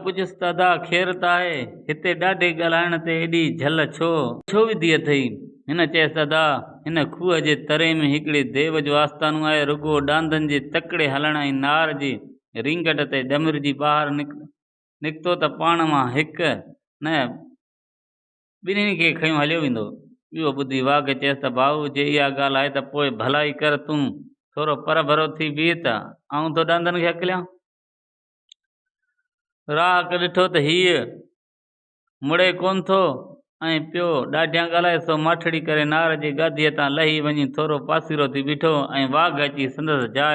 پڇيس ته ادا خير ته آهي، هتي ڏاڍي ڳالهائڻ تي ايڏي جهل ڇو وڌي اٿئي؟ هن چيس ته ادا، هن کوهه جي تري ۾ هڪڙي ديو جو آستانو آهي، رڳو ڏاندن جي تڪڙي هلڻ ۽ نار جي رينگٽ تي ڏمرجي ٻاهر نڪتو ته پاڻ مان هڪ نه ٻنهي کي کنيو هليو ويندو. اهو ٻڌي واگهه چيس ته ڀائو، جي اها ڳالهه آهي ته پوء ڀلائي ڪر تون ٿورو پرڀرو ٿي بيهه ته آئون ٿو ڏاندن کي هڪليان. راهڪ ڏٺو ته هيء مڙي ڪونه ٿو ۽ پيو ڏاڍيان ڳالهائي، سو ماٺڙي ڪري نار جي گاديء تان لهي وڃي ٿورو پاسيرو ٿي بيٺو ۽ واگهه اچي سندس جاء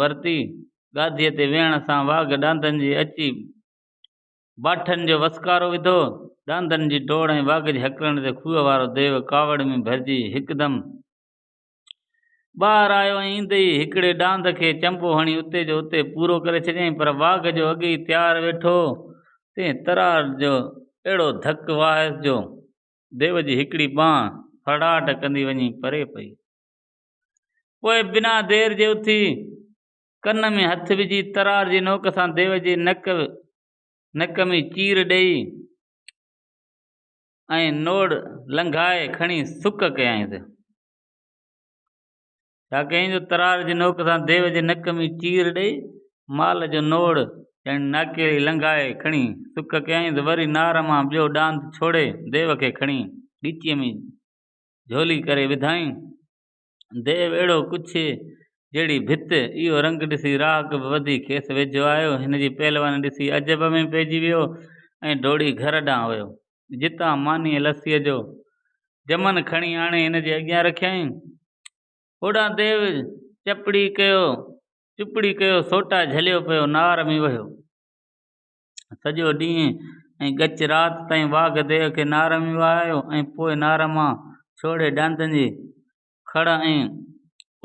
ورتي. گاديء تي ويهڻ سان واگهه ڏاندن جي اچي باٺن جو وسڪارو وڌو. ڏاندن جي ڊوڙ ۽ واگهه جي هڪلڻ تي کوهه وارو ديو ڪاوڙ ۾ ڀرجي هڪدم ٻاهر آيو ۽ ايندي ئي هڪڙي ڏاند کي چنبو هڻي اتي جو اتي پورو ڪري ڇڏيائين، پر واگهه جو اڳي ئي تيار ويٺو هو، تنهن ترار جو اهڙو ڌڪ وهايس جو ديو جي هڪڙي ٻانهن ڦرڙاٽ ڪندي وڃي پري پئي. پوء بنا دير جي اٿي ڪن ۾ هٿ وجهي ترار جي نوڪ سان ديو جي نڪ ۾ چير ڏيئي ۽ نوڙ لنگهائي کڻي سڪ ڪيائينس. ڇا ڪيائين جو ترار جي نوڪ سان ديو جي نڪ ۾ چير ڏيئي مال جو نوڙ يعني ناڪيلي لنگهائي کڻي سڪ ڪيائينس. وري نار مان ٻيو ڏاند ڇوڙي ديو کي کڻي ڳچيء ۾ جهولي ڪري وڌائين. ديو اهڙو ڪڇي جهڙي ڀت. اهو رنگ ڏسي راهڪ به وڌي کيس ويجهو آيو. هن جي پهلواني ڏسي عجب ۾ پئجي ويو ۽ ڊوڙي گهر ڏانهن ويو، جتان مانيء لسيء جو جمن کڻي آڻي هن جي اڳيان رکيائين. هوڏانهن ديو چپڙي ڪيو سوٽا جهليو پيو نار ۾ وهيو. سڄو ڏينهن ۽ ڳچ رات تائين واگهه ديو کي نار ۾ وهايو ۽ پوء نار مان ڇوڙي ڏاندن جي کڙ ۽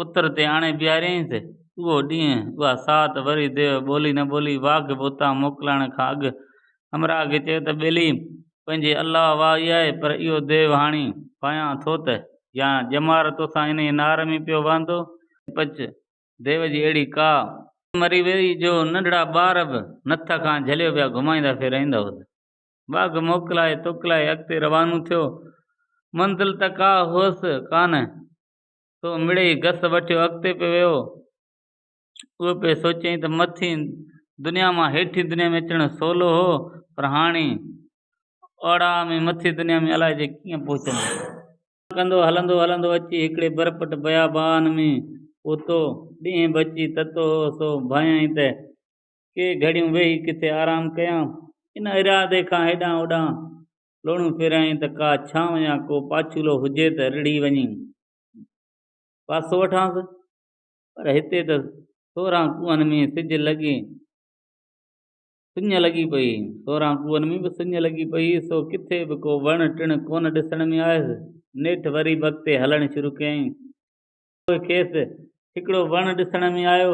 اتر تي آڻي بيهاريائينس. اهو ڏينهن، اها ساعت وري ديو ٻولي نه ٻولي. واگهه به اتان موڪلائڻ کان اڳ همراهه کي چيو ته ٻيلي! پنهنجي الله واهي آهي، پر اهو ديو هاڻي ڀانيان ٿو ته يا ڄمار توسان انهيء نار ۾ پيو وهندو. پچ ديو جي اهڙي ڪا مري وئي جو ننڍڙا ٻار به نٿ کان جهليو پيا گهمائيندا ڦيرائيندا هئس. واگهه موڪلائي توڪلائي اڳتي روانو ٿيو. منزل ته ڪا هئس ڪانه، سو مڙئي گس وٺيو اڳتي پئي ويو. اهو پئي سوچيائين ته مٿين دنيا مان هيٺين دنيا ۾ اچڻ سولو هو، پر هاڻي اوڙاهه ۾ مٿين دنيا ۾ الائجي ڪيئن پهچندس. ڪندو هلندو هلندو اچي هڪڙي برپٽ بيابان ۾ پهتو. ڏينهن به اچي تتو هو، سو ڀانيائين ته ڪي گهڙيون ويهي ڪٿي آرام ڪيان. ان ارادي کان هيڏانهن هوڏانهن لوڻون ڦيرايائين ته ڪا ڇانو يا ڪو پاڇولو هجي ته رڙهي وڃي پاسو وٺانس، پر هتي ته 16 ڪوهن ۾ سج لڳي سڃ لڳي پئي هئي. 16 ڪوهن ۾ به سڃ لڳي پئي هئي، سو ڪٿي به ڪو وڻ ٽڻ ڪونه ڏسڻ ۾ آيس. نيٺ وري به اڳتي هلڻ شروع ڪيائين. پوء کيس هڪڙو وڻ ڏسڻ ۾ آيو،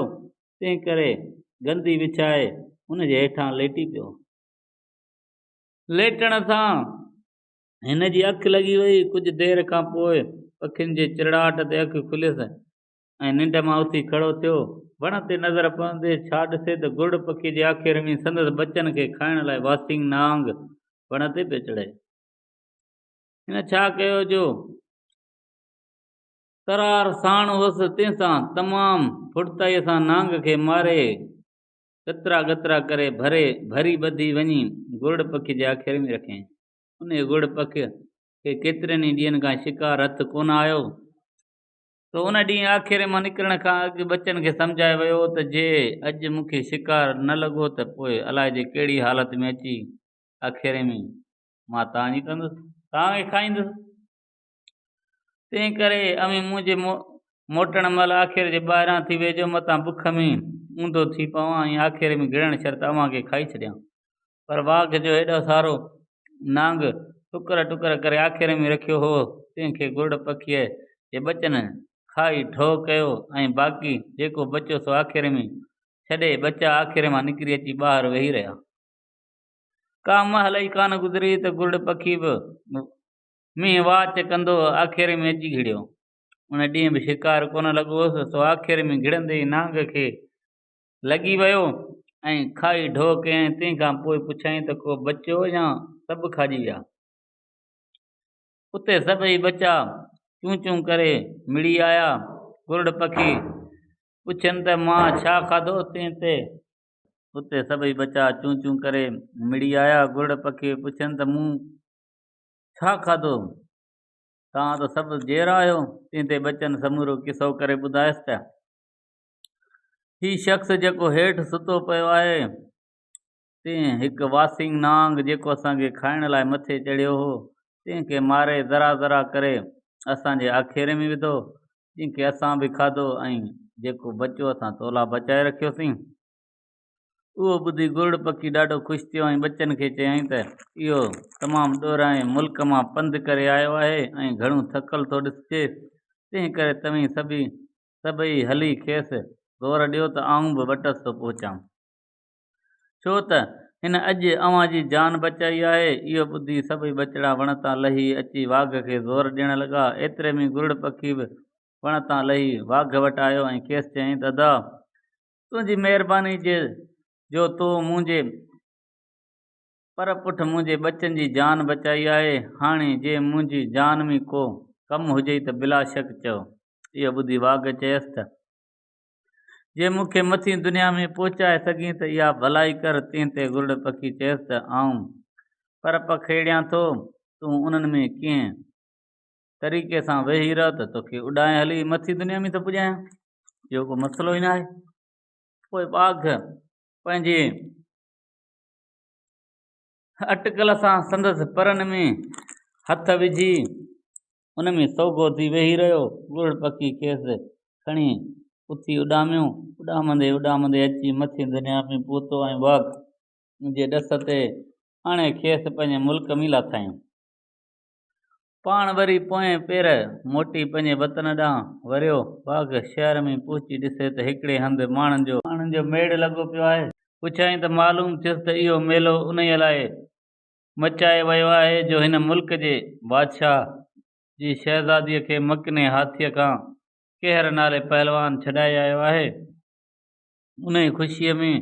تنهن ڪري گندي وڇائي ان جي هيٺان ليٽي پيو. ليٽڻ سان هن جي اک لڳي وئي. ڪجهه دير کان پوء پکين جي چرڙاٽ تي اک کليس ۽ ننڊ مان اٿي کڙو ٿيو. وڻ تي نظر پوندي ڇا ڏسي ته گرڙ پکيء جي آکيري ۾ سندس ٻچن کي کائڻ لاء واسينگ نانگ وڻ تي پيو چڙهي. هن ڇا ڪيو جو ترار ساڻ هئس، تنهن سان تمام ڦڙتائيء سان نانگ کي ماري ڳترا ڳترا ڪري ڀري ڀري ٻڌي وڃي گرڙ پکيء جي آکيري ۾ رکيائين. انهيء گرڙ پکيء کي ڪيترن ئي ڏينهن کان شڪار هٿ ڪونه آيو. سو ان ڏينهن آکيري مان نڪرڻ کان اڳ ٻچن کي سمجهائي ويو ته جي اڄ مون کي شڪار نه لڳو ته پوء الائجي ڪهڙي حالت ۾ اچي آکيري ۾ مان توهان جي ڪندس، توهان کي کائيندس. تنهن ڪري اوهين منهنجي موٽڻ مهل آکيري جي ٻاهران ٿي ويهجو، متان بک ۾ اونڌو ٿي پوان ۽ آکيري ۾ گهڙڻ شرط اوهان کي کائي ڇڏيان. پر واگهه جو هيڏو سارو نانگ ٽڪر ٽڪر ڪري آکيري ۾ رکيو هو، تنهن کي گرڙ پکيء جي ٻچن کائي ڍؤ ڪيو ۽ باقي جيڪو بچيو سو آکيري ۾ ڇڏي ٻچا آکيري مان نڪري اچي ٻاهر ويهي رهيا. ڪا مهل ئي ڪانه گذري ته گرڙ پکي به مينهن واچ ڪندو آکيري ۾ اچي گهڙيو. ان ڏينهن به شڪار ڪونه لڳو هوس، سو آکيري ۾ گهڙندي ئي نانگ کي لڳي ويو ۽ کائي ڍو ڪيائين، تنهن کان پوء پڇيائين ته ڪو بچيو يا سڀ کاڄي ويا؟ اتي سڀئي ٻچا چون چون ڪري مڙي آيا. گرڙ پکي پڇين ته مان ڇا کاڌو؟ تنهن تي اتي سڀئي ٻچا چون چون ڪري مڙي آيا. گرڙ پکي پڇين ته مون ڇا کاڌو؟ توهان ته سڀ جيئرا آهيو. تنهن تي ٻچن سمورو قصو ڪري ٻڌايس ته هي شخص جيڪو هيٺ ستو پيو آهي، تنهن هڪ واسينگ نانگ جيڪو اسان کي کائڻ لاء مٿي چڙهيو هو، تنهن کي ماري ذرا ذرا ڪري اسان جي آکيري ۾ وڌو، جنهن کي اسان به کاڌو ۽ جيڪو بچيو اسان تولاء بچائي رکيوسين. اهو ٻڌي گرڙ پکي ڏاڍو خوش ٿيو ۽ ٻچن کي چيائين ته اهو تمام ڏورانهين ملڪ مان پنڌ ڪري آيو آهي ۽ گهڻو ٿڪل ٿو ڏسجي، تنهن ڪري توهين سڀئي هلي کيس زور ڏيو ته آئون به وٽس ٿو پهچان. ڇو ته هن اڄ اوهان جي جان بچائي آهي. اهو ٻڌي سڀئي ٻچڙا وڻ تان لهي اچي واگهه کي زور ڏيڻ لڳا. ايتري ۾ گرڙ پکي به وڻ تان لهي واگهه وٽ آيو ۽ کيس چيائين ته ادا! تنهنجي مهرباني جو تو منهنجي پر پٺ منهنجي ٻچن جي جان بچائي آهي. هاڻي جي منهنجي جان ۾ ڪو ڪم هجئي ته بلاشڪ چئو. اهو ٻڌي واگهه چيس ته، جي مون کي مٿين دنيا ۾ پهچائي سگهين ته اها ڀلائي ڪر. تنهن تي گرڙ پکي چيس ته، آئون پر پکيڙيان ٿو، تون انهن ۾ ڪنهن طريقي سان ويهي رهه ته توکي اڏائي هلي مٿين دنيا ۾ ٿو پڄايان. اهو ڪو مسئلو ئي ناهي. پوء ٻاگهه پنهنجي اٽڪل سان سندس پرن ۾ هٿ وجهي ان ۾ سوگهو ٿي ويهي رهيو. گرڙ پکي کيس کڻي اٿي اڏاميو. اڏامندي اڏامندي اچي مٿين دنيا ۾ پهتو ۽ ٻاگهه جي ڏس تي آڻي کيس پنهنجي ملڪ ۾ لاٿائين. پاڻ وري پوئين پير موٽي پنهنجي وطن ڏانهن وريو. باغ شهر ۾ پهچي ڏسي ته هڪڙي هنڌ ماڻهن جو ميڙ لڳو پيو آهي. پڇيائين ته معلوم ٿيس ته اهو ميلو انهيء لاء مچايو ويو آهي جو هن ملڪ جي بادشاهه جي شهزاديء کي مڪني هاٿيء کان ڪيهر نالي پهلوان ڇڏائي آيو آهي. انهيء خوشيء ۾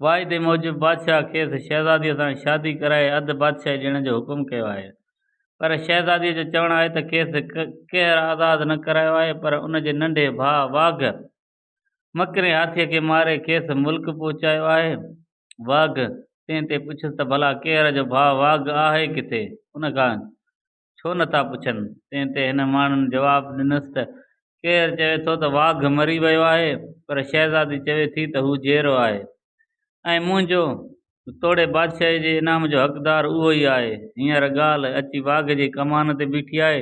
واعدي موجب بادشاهه کيس شهزاديء سان شادي ڪرائي اڌ بادشاهي ڏيڻ جو حڪم ڪيو آهي. پر شهزاديء جو چوڻ آهي ته کيس ڪيهر آزاد نه ڪرايو آهي، پر ان جي ننڍي ڀاء واگهه مڪري هاٿيء کي ماري کيس ملڪ پهچايو آهي. واگهه تنهن تي پڇيس ته ڀلا ڪيهر جو ڀاء واگهه آهي ڪٿي؟ ان کان ڇو نه ٿا پڇن؟ تنهن تي هن ماڻهن جواب ڏنس ته ڪير چوي ٿو ته واگهه مري ويو آهي، پر شهزادي چوي ٿي ته هو جيئرو آهي ۽ منهنجو توڙي بادشاهيء جي انعام جو حقدار اهو ئي آهي. هينئر ڳالهه اچي واگهه جي ڪمان تي بيٺي آهي،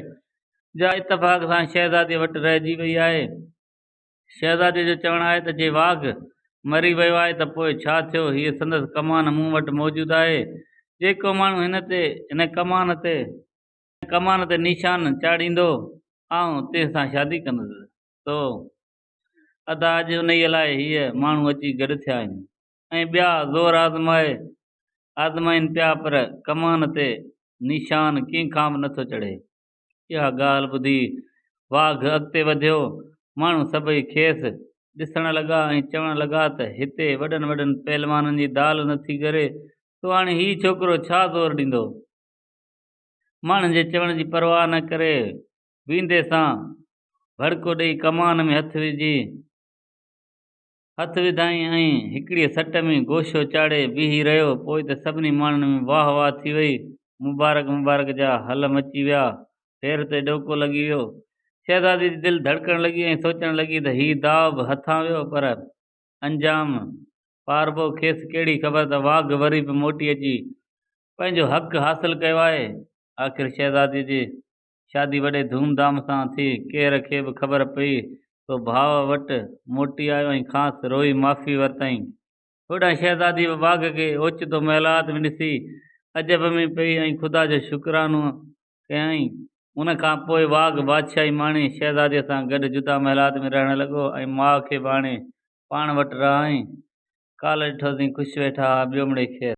جا اتفاق سان شهزاديء وٽ رهجي وئي آهي. شهزاديء جو چوڻ آهي ته جي واگهه مري ويو آهي ته پوء ڇا ٿيو، هيء سندس ڪمان مون وٽ موجود آهي. جيڪو ماڻهو هن تي هن ڪمان تي هن ڪمان تي نشان چاڙهيندو، آئون تنهن سان شادي ڪندس. سو ادا اڄ انهيء لاء هيء ماڻهو اچي گڏ ٿيا آهن ۽ ٻيا زور آزمائي آزمائين پيا پر ڪمان تي نشان ڪنهن کان به نٿو چڙهي. اها ڳالهه ٻڌي واگهه اڳتي وڌيو. ماڻهو سڀئي کيس ڏسڻ لڳا ۽ چوڻ لڳا ته هتي وڏن وڏن پهلوانن جي دال نٿي ڳري، سو هاڻي هي ڇوڪرو ڇا زور ڏيندو؟ ماڻهن جي چوڻ جي پرواهه نه ڪري ويندي سان ڀڙڪو ڏيئي ڪمان ۾ هٿ وجهي هٿ وڌائين ۽ هڪڙيء سٽ ۾ گوشو چاڙهي بيهي رهيو. پوء ته سڀني ماڻهن ۾ واهه واهه ٿي وئي. مبارڪ مبارڪ جا هل مچي ويا. پير تي ڏوڪو لڳي ويو. شهزادي جي دل ڌڙڪڻ لڳي ۽ سوچڻ لڳي ته هي داء به هٿان ويو پر انجام پاربو کيس ڪهڙي خبر ته واگهه وري به موٽي اچي پنهنجو حق حاصل ڪيو آهي. آخر شهزاديء جي شادي وڏي ڌوم ڌام سان ٿي. ڪير کي به خبر پئي سو ڀاء وٽ موٽي آيو ۽ کانئس روئي معافي ورتائين. هوڏانهن شهزادي به باغ کي اوچتو محلات ۾ ڏسي عجب ۾ پئي ۽ خدا جو شڪرانو ڪيائين. ان کان پوء باغ بادشاهي ماڻي شهزاديء سان گڏ جدا محلات ۾ رهڻ لڳو ۽ ماء کي به آڻي پاڻ وٽ رهايائين. ڪالهه ڏٺوسين خوش ويٺا ها، ٻيو مڙئي خير.